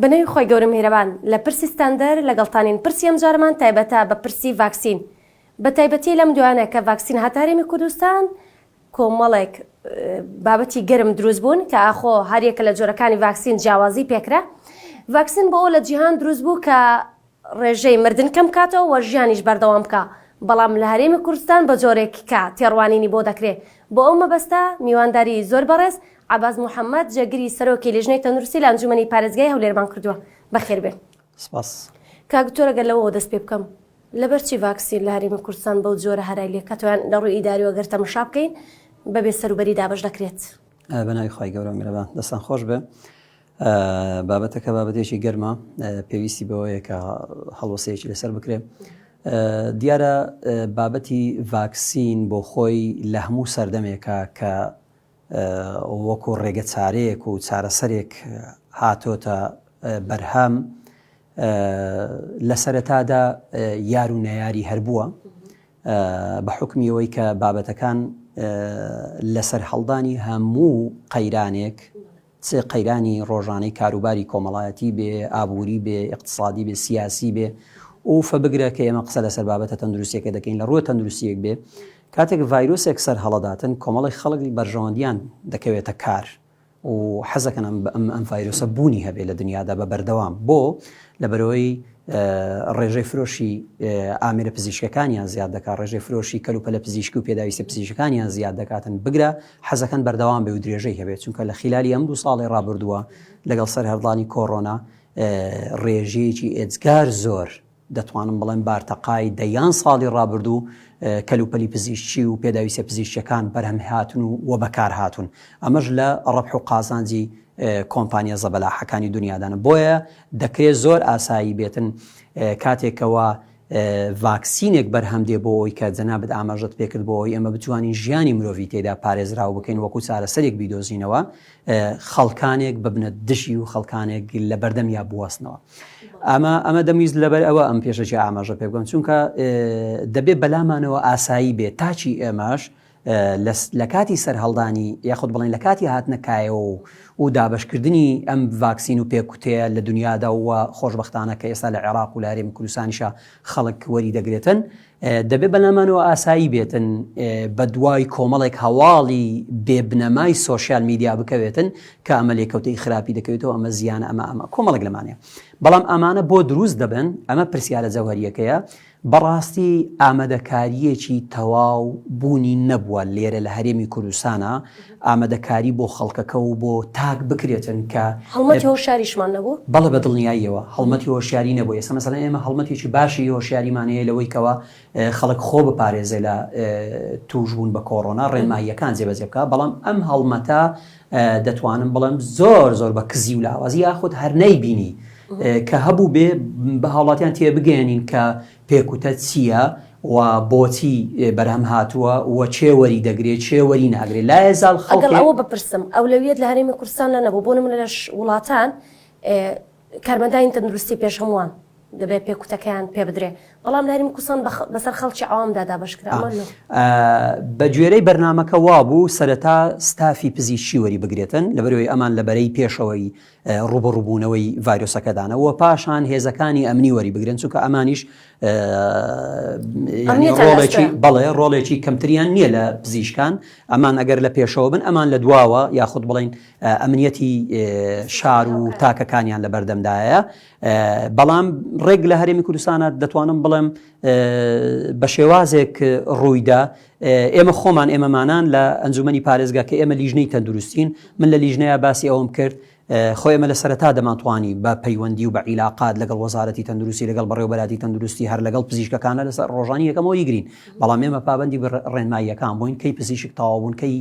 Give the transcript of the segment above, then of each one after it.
بەناوی خوای گەورە میهرەبان لە پرسی ستاندەر لەگەڵتانین پرسی ئەمجارەمان تایبەتە بە پرسی ڤاکسین بە تایبەتی لەم دوایانە کە ڤاکسین هاتە هەرێمی کوردستان کۆمەڵێک بابەتی گەرم دروست بوون کە ئاخۆ هەریەکە لە جۆرەکانی ڤاکسین جیاوازی پێکرا ڤاکسین بۆ لە جیهان دروست بوو کە ڕێژەی مردن کەم بکاتەوە و ژیانیش بەردەوام بکا، بەڵام لە هەرێمی کوردستان بە جۆرێک کە تێڕوانینی بۆ دەکرێ. بۆ ئەو مەبەستە میوانداری زۆر بەڕێز عەباس محەمەد جێگری سەرۆکی لیژنەی تەندروستی لە ئەنجومەنی پارێزگای هەولێرمان کردووە. بەخێر بێن. سپاس. کاک دکتۆر ئەگەر لەوەوە دەست پێ بکەم، لەبەر چی ڤاکسین لە هەرێمی کوردستان بەو جۆرە هەرای لێ کەتووە یان لە ڕووی ئیداریەوە گەر تەمەشا بکەین بە بێ سەروبەری دابەش دەکرێت؟ بە ناوی خوای گەورە و میرەبان. دەستان خۆش بێ. بابەتەکە بابەتێکی گەرمە پێویستی بەوەیە کە هەڵوەسەیەکی لەسەر بکرێ دیارە بابەتی ڤاکسین بۆ خۆی لە هەموو سەردەمێکە کە وەکو ڕێگە چارەیەک و چارەسەرێک هاتۆتە بەرهەم لە سەرەتادا یار و نەیاری هەربووە بە حوکمی ئەوەی کە بابەتەکان لە سەرهەڵدانی هەموو قەیرانێک چ قەیرانی ڕۆژانەی کاروباری کۆمەڵایەتی بێ، ئابووری بێ، ئیقتسادی بێ، سیاسی بێ و فە بگرە کە ئێمە قسە لەسەر بابەتە تەندروستیەکە دەکەین لە ڕووە تەندروستیەک بێ کاتێک ڤایرۆسێک سەر هەڵەداتن کۆمەڵی خەڵک بەرژەوەندیان دەکەوێتە کار و حەزەکەن ئەم ئەم ئەم ڤایرۆسە بوونی هەبێ لە دنیادا بە بەردەوام بۆ لەبەرەوەی ڕێژەی فرۆشی ئامێرە پزیشکەکانیان زیاد دەکات ڕێژەی فرۆشی کەلوپەلە پزیشکی و پێداویستە پزیشکەکانیان زیاد دەکاتن بگرە حەزەکەن بەردەوام بێ و درێژەی هەبێت چونکە لە خیلالی ئەم دوو ساڵی ڕابردووە لەگەڵ سەرهەڵدانی کۆرۆنا ڕێژەیەکی ئێجگار زۆر دەتوانم بڵێم بارتەقای دەیان ساڵی ڕابردوو کەلوپەلی پزیشکی و پێداویستە پزیشکیەکان بەرهەم هاتون و وە بەکار هاتون ئەمەش لە ڕەبح و قازانجی کۆمپانیا زەبەلاحەکانی دنیادانە بۆیە دەکرێت زۆر ئاسایی بێتن کاتێکەوە ڤاکسینێک بەرهەم دێ بۆ ئەوی کە جەنابت ئاماژەت پێکرد بۆ ئەوی ئێمە بتوانین ژیانی مرۆڤی تێدا پارێزراو بکەین وەکو چارەسەرێک بیدۆزینەوە خەڵکانێک ببنە دژی و خەڵکانێک لە بەردەمیا بوەستنەوە. ئەمە ئەمە دەمویست لەبەر ئەوە ئەم پێشەکی ئاماژە پێ بکەم چونکە دەبێ بەلامانەوە ئاسایی بێت تاکی ئێمەش لە کاتی سەرهەڵدانی یاخود بڵێن لە کاتی هاتنە کایەوە و و دابشکردنی ئەم ڤاکسین و پێکوتەیە لە دنیادا و خۆشببختانە کە ئێستا لە عێراق و لە هەرێمی کوردستانیشە خەڵک وەری دەگرێتن دەبێ بەلامانەوە ئاسایی بێتن بەدوای کۆمەڵێک هەواڵی بێ بنەمای سۆشیال میدیا بکەوێتن کە ئەمە لێکەوتەی خراپی دەکەوێتەوە ئەمە زیانە ئەمە ئەمە کۆمەڵێک لەمانەیە بەڵام ئەمانە بۆ دروست دەبن ئەمە پرسیارە جەوهەریەکەیە بەڕاستی ئامادەکارییەکی تەواو بوونی نەبووە لێرە لە هەرێمی کوردستانا ئامادەکاری بۆ خەڵکەکە و بۆ تاک بکرێتن کە هەڵمەتی هۆشیاریشمان نەبوو؟ بەڵێ بە دڵنیاییەوە هەڵمەتی هۆشیاری نەبوو ئێستا مەسەلەن ئێمە هەڵمەتێکی باشی هۆشیاریمان هەیە لەوەی کەوا خەڵک خۆ بپارێزێ لە تووشبوون بە کۆڕۆنا ڕێنماییەکان جێبەجێ بکا بەڵام ئەم هەڵمەتە دەتوانم بڵێم زۆر زۆر بە کزی و لاوازی یاخود هەر نەیبینی کە هەبوو بێ بە هاوڵاتیان تێبگەیەنین کە پێکوتە چییە و بۆچی بەرهەم هاتووە و کێ وەری دەگرێ کێ وەری ناگرێ لایەزال خەڵکێک ئەگەڵ ئەوە بپرسم ئەولەویەت لە هەرێمی کوردستان لە نەبوو بۆ نمونە لە وڵاتان کارمەندانی تەندروستی پێش هەمووان دەبێت پێکوتەکەیان پێ بدرێ بەڵام لە هەرێمی کوردستان بەسەر خەڵکی عەوامدا دابەش کرا ئەمە لۆ؟ بە گوێرەی بەرنامەکە وابوو سەرەتا ستافی پزیشکی وەری بگرێتن لەبەرئەوەی ئەمان لە بەرەی پێشەوەی ڕووبەڕووبوونەوەی ڤایرۆسەکەدانە و پاشان هێزەکانی ئەمنی وەری بگرن چونکە ئەمانیش ڕۆڵێکی بەڵێ ڕۆڵێکی کەمتریان نییە لە پزیشکان ئەمان ئەگەر لە پێشەوە بن ئەمان لە دواوە یاخود بڵین ئەمنیەتی شار و تاکەکانیان لە بەردەمدایە بەڵام ڕێک لە هەرێمی کوردستانە دەتوانم بڵێم بە شێوازێک ڕوویدا ئێمە خۆمان ئێمەمانان لە ئەنجومەنی پارێزگا کە ئێمە لیژنەی تەندروستین من لە لیژنەیە باسی ئەوم کرد خۆ ئێمە لە سەرەتا دەمانتوانی بە پەیوەندی و بە عیلاقات لەگەڵ وەزارەتی تەندروستی لەگەڵ بەڕێوەبەراتی تەندروستی هەر لەگەڵ پزیشکەکانە لەسەر ڕۆژانی یەکەمەوە یگرین بەڵام ئێمە پابندی بە ڕێنماییەکان بووین کەی پزیشک تەواو بوون کەی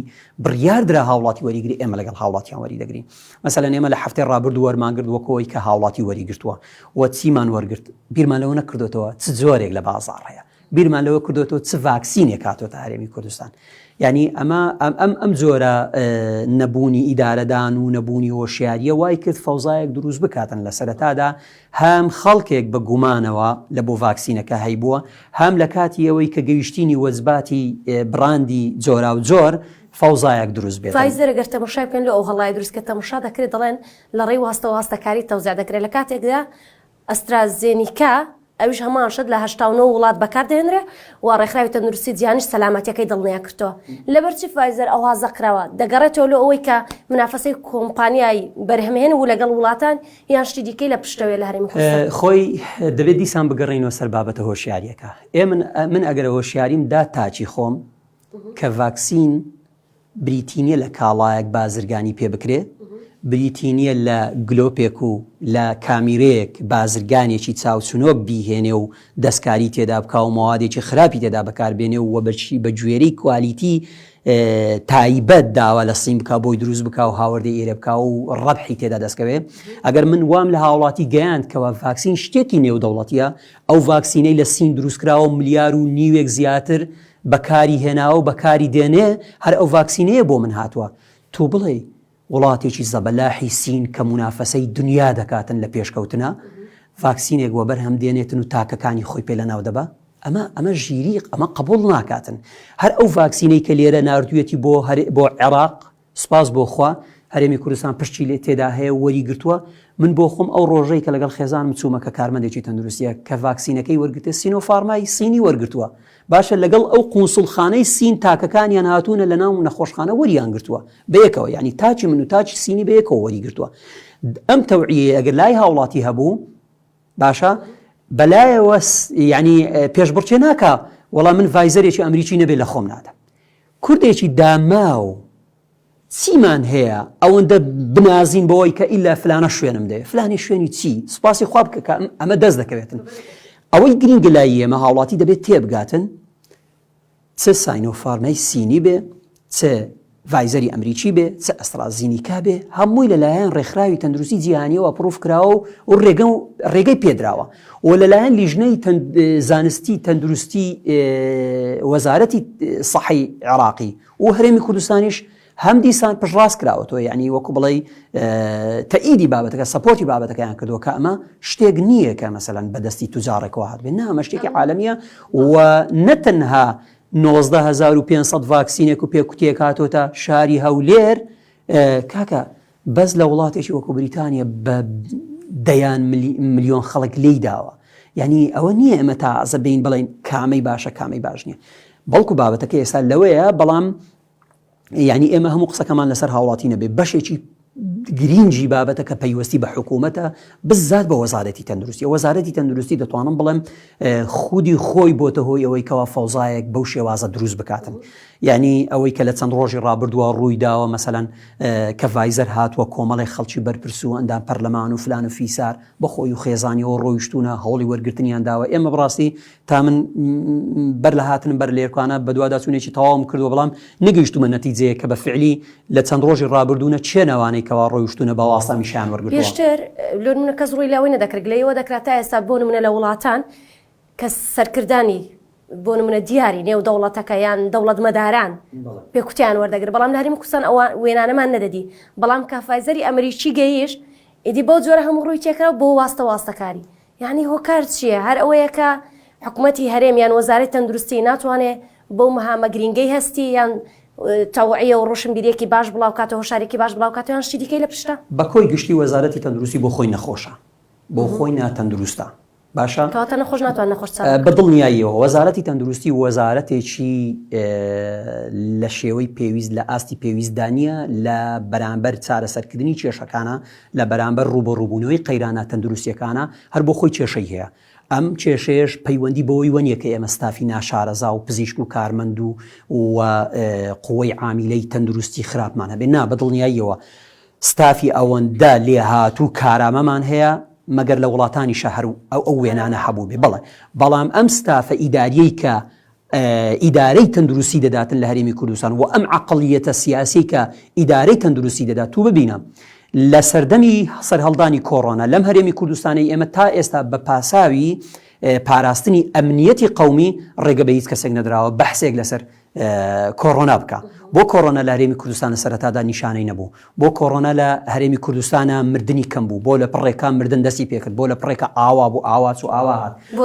بڕیار درا هاوڵاتی وەریگری ئێمە لەگەڵ هاوڵاتیان وەری دەگرین مەسەلەن ئێمە لە هەفتەی ڕابردوو وەرمانگرت وەکو ئەوەی کە هاوڵاتی وەریگرتووە و چیمان وەرگرت بیرمان لەوە نەکردۆتەوە چ جۆرێک لە بازاڕ هەیە. بیرمان لەوە کردوێتەوە چ ڤاکسینێک هاتۆتە هەرێمی کوردستان. یانی ئەمە ئەم ئەم جۆرە نەبوونی ئیدارەدان و نەبوونی هۆشیاریە وای کرد فەوزایەک دروست بکاتن لە سەرەتادا هەم خەڵکێک بە گومانەوە لە بۆ ڤاکسینەکە هەیبووە هەم لە کاتی ئەوەی کە گەیشتینی وەجباتی بڕاندی جۆراوجۆر فەوزایەک دروست بێت. فایزەر گەر تەمەشای بکەن لۆ ئەو هەڵایە دروست کە تەمەشا دەکرێت دەڵێن لە ڕێی واستە واستەکاری تەوزیع دەکرێت لە کاتێکدا ئەسترازێنیکا، ئەویش هەمان شت لە 89 وڵات بەکاردەهێنرێ و ڕێکخراوی تەندروستی جیهانیش سەلامەتیەکەی دڵنیا کردەوە. لەبەرچی فایزەر ئەوها زەقکراوە؟ دەگەڕێتەوە لۆ ئەوەی کە منافەسەی کۆمپانیای بەرهەمهێن و لەگەڵ وڵاتان یان شتی دیکەی لە پشتەوەیە لە هەرێمی کوردستان؟ خۆی دەبێت دیسان بگەڕێینەوە سەر بابەتە هۆشیاریەکە. ئێ من من ئەگەر هۆشیاریم دا تاکی خۆم کە ڤاکسین بریتی نیە لە کاڵایەک بازرگانی پێ بکرێ، بریتی نیە لە گلۆپێک و لە کامیرەیەک بازرگانێکی چاوچنۆک بیهێنێ و دەستکاری تێدا بکا و مەوادێکی خراپی تێدا بەکار بێنێ و بە گوێرەی کوالیتی تایبەت داوا لە سین بکا بۆی دروست بکا و هاوردەی ئێرە بکا و ڕەبحی تێدا دەستکەوێ. ئەگەر من وام لە هاوڵاتی گەیاند کەوا ڤاکسین شتێکی نێودەوڵەتیە، ئەو ڤاکسینەی لە سین دروستکراوە ملیار و نیوێک زیاتر بەکاری هێناوە و بەکاری دێنێ هەر ئەو ڤاکسینەیە بۆ من هاتووە تۆ بڵێی وڵاتێکی زەبەلاحی سین کە مونافەسەی دنیا دەکاتن لە پێشکەوتنا ڤاکسینێک وەبەرهەم دێنێتن و تاکەکانی خۆی پێ لەناو دەبا ئەمە ئەمە ژیری ئەمە قبوڵ ناکاتن هەر ئەو ڤاکسینەی کە لێرە ناردوویەتی بۆ هەر بۆ عێراق سوپاس بۆ خوا هەرێمی کوردستان پشتی لێ تێدا هەیە و وەری گرتووە، من بۆ خۆم ئەو ڕۆژەی کە لەگەڵ خێزانم چوومە کە کارمەندێکی تەندروستیە کە ڤاکسینەکەی وەرگرتێ سینۆفارمای سینی وەرگرتووە باشە لەگەڵ ئەو قونسوڵخانەی سین تاکەکانیان هاتوونە لە ناو نەخۆشخانە وەریان گرتووە بەیەکەوە یعنی تاکی من و تاکی سینی بەیەکەوە وەری گرتووە ئەم تەوعیەیە ئەگەر لای هاوڵاتی هەبوو باشە بەلایەوە یعنی پێشبڕکێ ناکا وەڵا من ڤایزەرێکی ئەمریکی نەبێ لە خۆم نادەم کوردێکی داماو چیمان هەیە ئەوەندە بنازین بەوەی کە ئیلا فلانە شوێنم دەوێت فلانی شوێنی چی سوپاسی خوا بکە کە ئەمە دەست دەکەوێتن ئەوەی گرینگە لای ئێمە هاوڵاتی دەبێت تێبگاتن چ ساینۆفارمای سینی بێ چ ڤایزەری ئەمریکی بێ چ ئەسترازینیکا بێ هەمووی لەلایەن ڕێکخراوی تەندروستی جیهانیەوە approve کراوە و ڕێگە و ڕێگەی پێدراوە و لەلایەن لیژنەی زانستی تەندروستی وەزارەتی سەحەی عێراقی و هەرێمی کوردستانیش هەم دیسان پشتڕاست کراوەتەوە یعنی وەکو بڵێ تەئیدی بابەتەکە support ی بابەتەکەیان کردووە کە ئەمە شتێک نییە کە مەسەلەن بەدەستی توجاڕێکەوە هاتبێ نا ئەمە شتێکی عالەمیە و نەتەنها 19500 ڤاکسینێک و پێکوتێک هاتۆتە شاری هەولێر کاکە بەس لە وڵاتێکی وەکو بریتانیا بە دەیان ملیۆن خەڵک لێی داوە یعنی ئەوە نییە ئێمە تازە بین بڵین کامەی باشە کامەی باش نییە بەڵکو بابەتەکە ئێستا لەوەیە بەڵام یعنی ئێمە هەموو قسەکەمان لەسەر هاوڵاتی نەبێ بەشێکی گرینگی بابەتەکە پەیوەستی بە حکوومەتە بزات بە وەزارەتی تەندروستی وەزارەتی تەندروستی دەتوانم بڵێم خودی خۆی بۆتە هۆی ئەوەی کەوا فەوزایەک بەو شێوازە دروست بکاتن یعنی ئەوەی کە لە چەند ڕۆژی ڕابردووە ڕووی داوە مەسەلەن کە ڤایزەر هاتووە کۆمەڵی خەڵکی بەرپرس و ئەندام پەرلەمان و فلان و فیسار بە خۆی و خێزانیەوە ڕۆیشتونە هەوڵی وەرگرتنیان داوە ئێمە بڕاستی تا من بەر لە هاتنم بەر لێرکانە بەدواداچوونێکی تەواوم کردووە بەڵام نەگەیشتوومە نەتیجەیەک کە بە فعلی لە چەند ڕۆژی ڕابردوونە کێن ئەوانەی کەوا ڕۆیشتوونە بە واستە میشیان وەرگرتووە. پێشتر لۆ نمونە کەس ڕووی لەوەی نەدەکرد گلەیی وە دەکرا تا ئێستا بۆ نمونە لە وڵاتان کە سەرکردانی بۆ نمونە دیاری نێو دەوڵەتەکە یان دەوڵەتمەداران پێکوتیان وەردەگرت بەڵام لە هەرێمی کوردستان ئەوە وێنانەمان نەدەدی بەڵام کە فایزەری ئەمریکی گەیشت ئیدی بەو جۆرە هەموو ڕووی تێکرا بۆ واستە واستەکاری یانی هۆکار چییە؟ هەر ئەوەیە کە حکومەتی هەرێم یان وەزارەتی تەندروستی ناتوانێ بەو مەهامە گرینگەی هەستی یان تەوعیە و ڕۆشنبیریەکی باش بڵاوکاتەوە هۆشاریەکی باش بڵاوکاتەوە یان شتی دیکەی لە پشتە؟ بە کۆی گشتی وەزارەتی تەندروستی بۆ خۆی نەخۆشە بۆ خۆی ناتەندروستە باشە؟ کەواتە نەخۆش ناتوانێت نەخۆش چاک بکات. بە دڵنیاییەوە وەزارەتی تەندروستی وەزارەتێکی لە شێوەی پێویست لە ئاستی پێویستدا نییە لە بەرامبەر چارەسەرکردنی کێشەکانە لە بەرامبەر ڕووبەڕووبوونەوەی قەیرانە تەندروستییەکانە هەر بۆ خۆی کێشەی هەیە. ئەم کێشەیەش پەیوەندی بەوەیوە نییە کە ئێمە ستافی ناشارەزا و پزیشک و کارمەند و و قوەی عامیلەی تەندروستی خراپمان هەبێ، نا بە دڵنیاییەوە ستافی ئەوەندە لێهاتوو و کارامەمان هەیە مەگەر لە وڵاتانیشا هەر ئەو ئەو وێنانە هەبووبێ بەڵێ بەڵام ئەم ستافە ئیداریەی کە ئیدارەی تەندروستی دەداتن لە هەرێمی کوردستان و ئەم عەقڵیەتە سیاسیەی کە ئیدارەی تەندروستی دەدات تو ببینە لە سەردەمی سەرهەڵدانی کۆڕۆنا لەم هەرێمی کوردستانەی ئێمە تا ئێستا بە پاساوی. پاراستنی ئەمنیەتی قەومی ڕێگە بە هیچ کەسێک نەدراوە بەحسێک لەسەر کۆرۆنا بکا. بۆ کۆرۆنا لە هەرێمی کوردستان لە سەرەتادا نیشانەی نەبوو؟ بۆ کۆرۆنا لە هەرێمی کوردستانا مردنی کەم بوو؟ بۆ لە پڕێکا مردن دەستی پێکرد؟ بۆ لە پڕێکا ئاوا بوو ئاوا چوو ئاوا هات؟ بۆ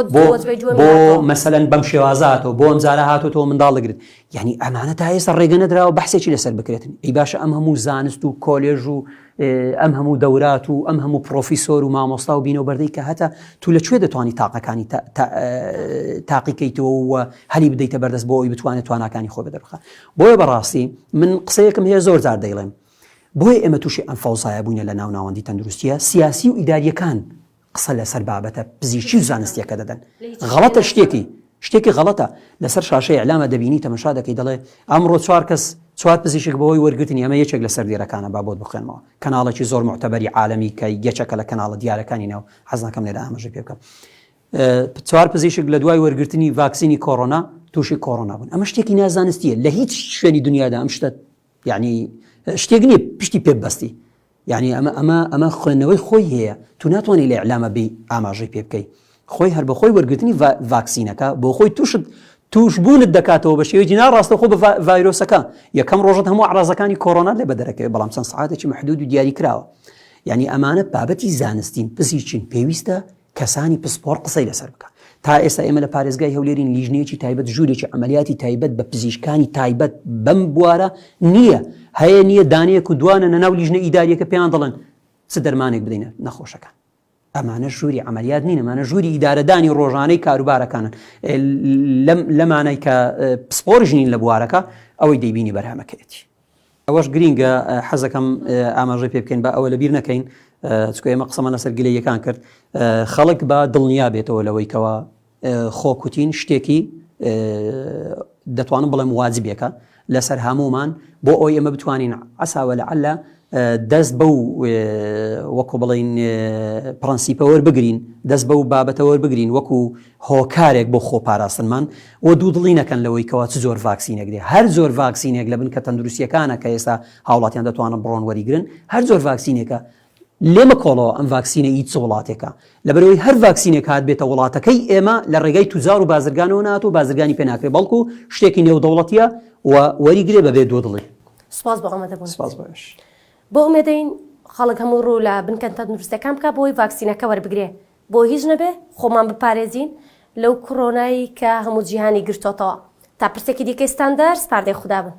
بۆ مەسەلەن بەم شێوازە هاتەوە؟ بۆ ئەمجارە هاتۆتەوە منداڵ دەگرێت؟ یانی ئەمانە تا ئێستا ڕێگە نەدراوە بەحسێکی لەسەر بکرێتن. ئەی باشە ئەم هەموو زانست و کۆلێژ و ئەم هەموو دەورات و ئەم هەموو پڕۆفیسۆر و مامۆستا و بینەو بەردەی کە هەتە تو لە کوێ دەتوانی تاقەکانی تاقیکەیتەوە و هەلی بدەیتە بەردەست بۆ ئەوی بتوانێت تواناکانی خۆی بەدەربخە بۆیە بەڕاستی من قسەیەکم هەیە زۆر جار دەیڵێم بۆیە ئێمە تووشی ئەم فەوزایە بووینە لە ناو ناوەندی تەندروستیە سیاسی و ئیداریەکان قسە لەسەر بابەتە پزیشکی و زانستیەکە دەدەن غەڵەتە شتێکی شتێکی غەڵەتە لەسەر شاشەی ئیعلامە دەبینی تەمەشا دەکەی دەڵێ ئەمڕۆ چوار کەس چوار پزیشک بەهۆی وەرگرتنی ئەمە یەکێک لە سەردێرەکانە با بۆت بخوێنمەوە کەناڵێکی زۆر معتەبەری عالەمی کە یەکێکە لە کەناڵە دیارەکانی ناو حەز ناکەم لێرە ئاماژەی پێ بکەم چوار پزیشک لە دوای وەرگرتنی ڤاکسینی کۆرۆنا تووشی کۆرۆنا بوون ئەمە شتێکی نازانستیە لە هیچ شوێنی دنیادا ئەم شتە یعنی شتێک نییە پشتی پێ بەستی یانی ئەمە ئەمە ئەمە خوێندنەوەی خۆی هەیە تو ناتوانانی لە ئیعلامە بی ئاماژەی پێ بکەی خۆی هەر بەخۆی وەرگرتنی ڤاکسینەکە بۆ خۆی توشت توش بوونت دەکاتەوە بە شێوەیەکی ناڕاستەوخۆ بە ڤایرۆسەکە یەکەم ڕۆژت هەموو ئەعرازەکانی کۆرۆنا لێ بەدەرەکەوێت بەڵام چەند سەعاتێکی محدود و دیاری کراوە یعنی ئەمانە بابەتی زانستین پزیشکین پێویستە کەسانی پسپۆڕ قسەی لەسەر بکە. تا ئێستا ئێمە لە پارێزگای هەولێرین لیژنەیەکی تایبەت ژوورێکی عەمەلیاتی تایبەت بە پزیشکانی تایبەت بەم بوارە نییە، هەیە نییە دانەیەک و دوانە نەناو لیژنە ئیداریەکە پێیان دەڵێن چ دەرمانێک بدەینە نەخۆشەکان. ئەمانە ژووری عەمەلیات نین، ئەمانە ژووری ئیدارەدانی ڕۆژانەی کاروبارەکانن. لەمانەی کە پسپۆڕیش نین لە بوارەکە ئەوەی دەیبینی بەرهەمەکەیەتی. ئەوەش گرینگە حەزەکەم ئاماژەی پێ بکەین با ئەوە لەبیر نەکەین چکە ئێمە قسەمان لەسەر گلەیەکان کرد خەڵک با دڵنیا بێتەوە لەوەی کەەوە خۆکوتین شتێکی دەتوانم بڵێم واجبێکە لەسەر هەمومان بۆ ئەوی ئێمە بتوانین عساوە لە عەلە دەست بەو وەکو بڵین پرەنسیپە وەربگرین دەست بەو بابەتە وەربگرین وەکو هۆکارێک بۆ خۆپاراستنمان و دوودڵی نەکەن لەوەی کەوا چ جۆر ڤاکسینێک دێ هەر جۆر ڤاکسینێک لە بنکە تەندروستیەکانە کە ئێستا هاوڵاتیان دەتوانن بڕۆن وەریگرن هەر جۆر ڤاکسینێکە لێ مەکۆڵەوە ئەم ڤاکسینە ئی چ وڵاتێکە لەبەرئەوەی هەر ڤاکسینێک هات بێتە وڵاتەکەی ئێمە لە ڕێگای توجار و بازرگانەوە نات و بازرگانی پێ ناکرێ بەڵکو شتێکی نێودەوڵەتیە و وەریگرێ بەبێ دوودڵی. سوپاس بۆ ئامادەبوونت. سوپاس بۆ ئێوەش. بۆ ئومێدەین خەڵک هەموو ڕوو لە بنکە تەندروستیەکان بکا بۆ ئەوەی ڤاکسینەکە وەربگرێ بۆ هیچ نەبێ خۆمان بپارێزین لەو کڕۆنای کە هەموو جیهانی گرتۆتەوە. تا پرسێکی دیکەی ستاندەر سپاردەی خودا بن.